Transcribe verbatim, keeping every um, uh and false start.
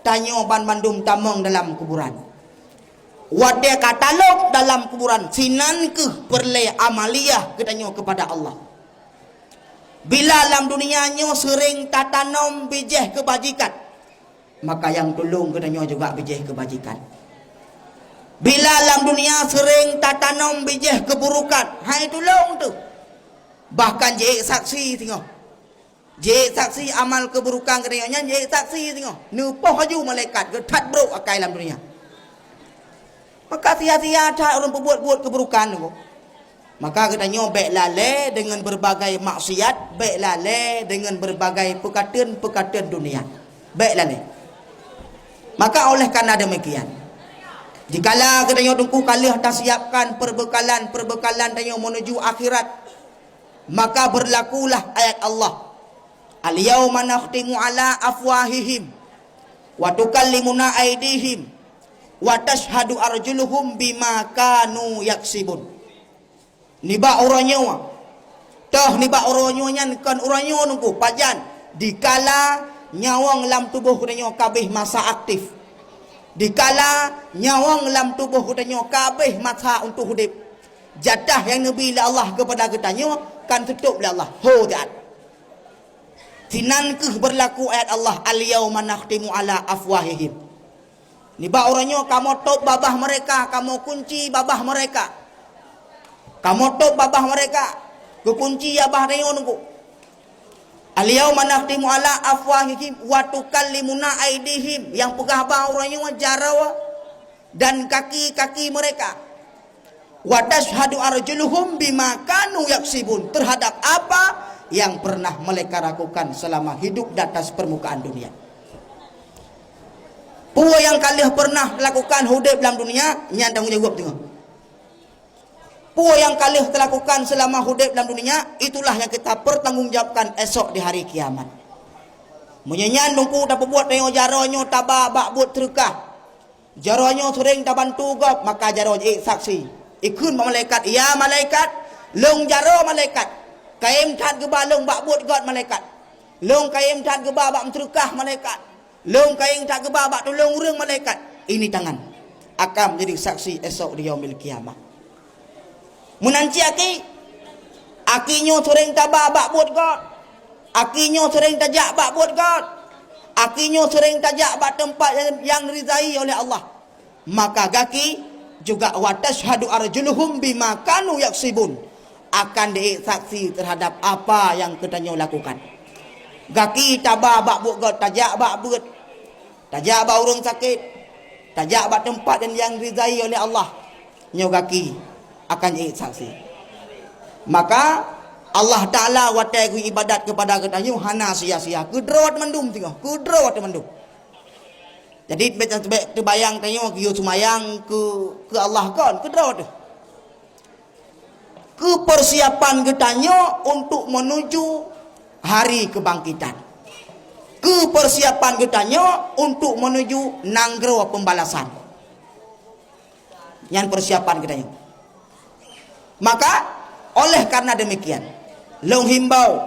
tanyoe banmandum tamong dalam kuburan. Watée ka talop dalam kuburan, sinan kheueh peureulée amaliyah geutanyoe keupada Allah. Bila lam dunia nyoe seuring tatanom bijéh keubajikan, maka nyang tulông geutanyoe juga bijéh keubajikan. Bila lam dunia seuring tatanom bijéh keuburukan, hai tulông teuh. Bahkan jiék saksi singoh. Jiék saksi amal keuburukan geutanyoe nyan, jiék saksi singoh. Neupoh laju malaikat, geuthat brok akai lam dunia. Maka sia-sia that ureuëng peubuet-buet keuburukan tu. Maka geutanyoe bék lalée deungon beureubagai maksiat, bék lalée deungon beureubagai peukateun-peukateun dunia. Bék lalée. Maka oleh karena demikian, jikala geutanyoe teungku ka lheueh tasiapkan peubeukalan-peubeukalan tanyoe meunuju akhirat, maka beurlakulah ayat Allah, "Al-yauma nakhtimu ala afwahihim, wa tukallimuna aidihim, wa tashhadu arjuluhum bima kanu yaksibun." Nibak uroe nyoe, toh nibak uroe nyoe nyan kon uroe nyoe teungku, pajan, dikala nyawöng lam tuboh geutanyoe ka abéh masa aktif. Dikala nyawöng lam tuboh geutanyoe ka abéh masa untuk udeb, jatah nyang neubi lé Allah keupada geutanyoe kan teutôb lé Allah. Ho that. Sinan kheueh beurlaku ayat Allah, "Al-yauma nakhtimu ala afwahihim." Nibak uroe nyoe kamoe tôb babah meureka, kamoe kunci babah meureka. Kamoe tôb babah meureka, geukunci babah tanyoe teungku. "Al-yauma nakhtimu ala afwahihim wa tukallimuna aidihim." Nyang peugah babah uroe nyoe jaroe dan kaki-kaki meureka. "Wa tashhadu arjuluhum bima kanu yaksibun," terhadap apa yang pernah mereka lakukan selama hidup di atas permukaan dunia. Peue nyang ka lheueh pernah lakukan udeb lam dunia, nyan tanggong jaweueb teungoh. Peue nyang ka lheueh teulakukan selama udeb lam dunia, itulah yang kita pertanggungjawabkan esok di hari kiamat. Meunyoe nyan teungku tapeubuet tanyoe jaroe nyoe taba bak buet seudeukah, jaroe nyoe seuring tabantu gob, maka jaroe jiék saksi. Ikheun bak malaikat, "Ya malaikat, lôn jaroe malaikat. Kayém that geuba lôn bak buet göt malaikat. Lôn kayém that geuba bak meuseudeukah malaikat. Lôn kayém that geuba bak tulông ureuëng malaikat." Ini tangan akan menjadi saksi esok di yaumil qiyamah. Meunan cit aki, aki nyoe seuring taba bak buet göt. Aki nyoe seuring tajak bak buet göt. Aki nyoe seuring tajak bak teumpat nyang, nyang ridhai oleh Allah. Maka gaki juga, "Wa tashhadu arjuluhum bima kanu yaksibun," akan diék saksi terhadap apa yang geutanyoe lakukan. Gaki taba bak buet göt, tajak bak beuet, tajak bak ureuëng sakét, tajak bak teumpat nyang ridhai oleh Allah, nyoe gaki akan jiék saksi. Maka Allah Taala watée geuibadat keupada geutanyoe hana sia-sia, keudroe mandum teungoh, keudroe mandum. Jadi bék, bék teubayang tanyoe geuyue seumayang keu, keu Allah kon, keudroe teuh. Keu persiapan geutanyoe untuk menuju hari kebangkitan. Keu persiapan geutanyoe untuk menuju nanggroe pembalasan. Nyan persiapan geutanyoe. Maka, oleh karena demikian, lôn himbau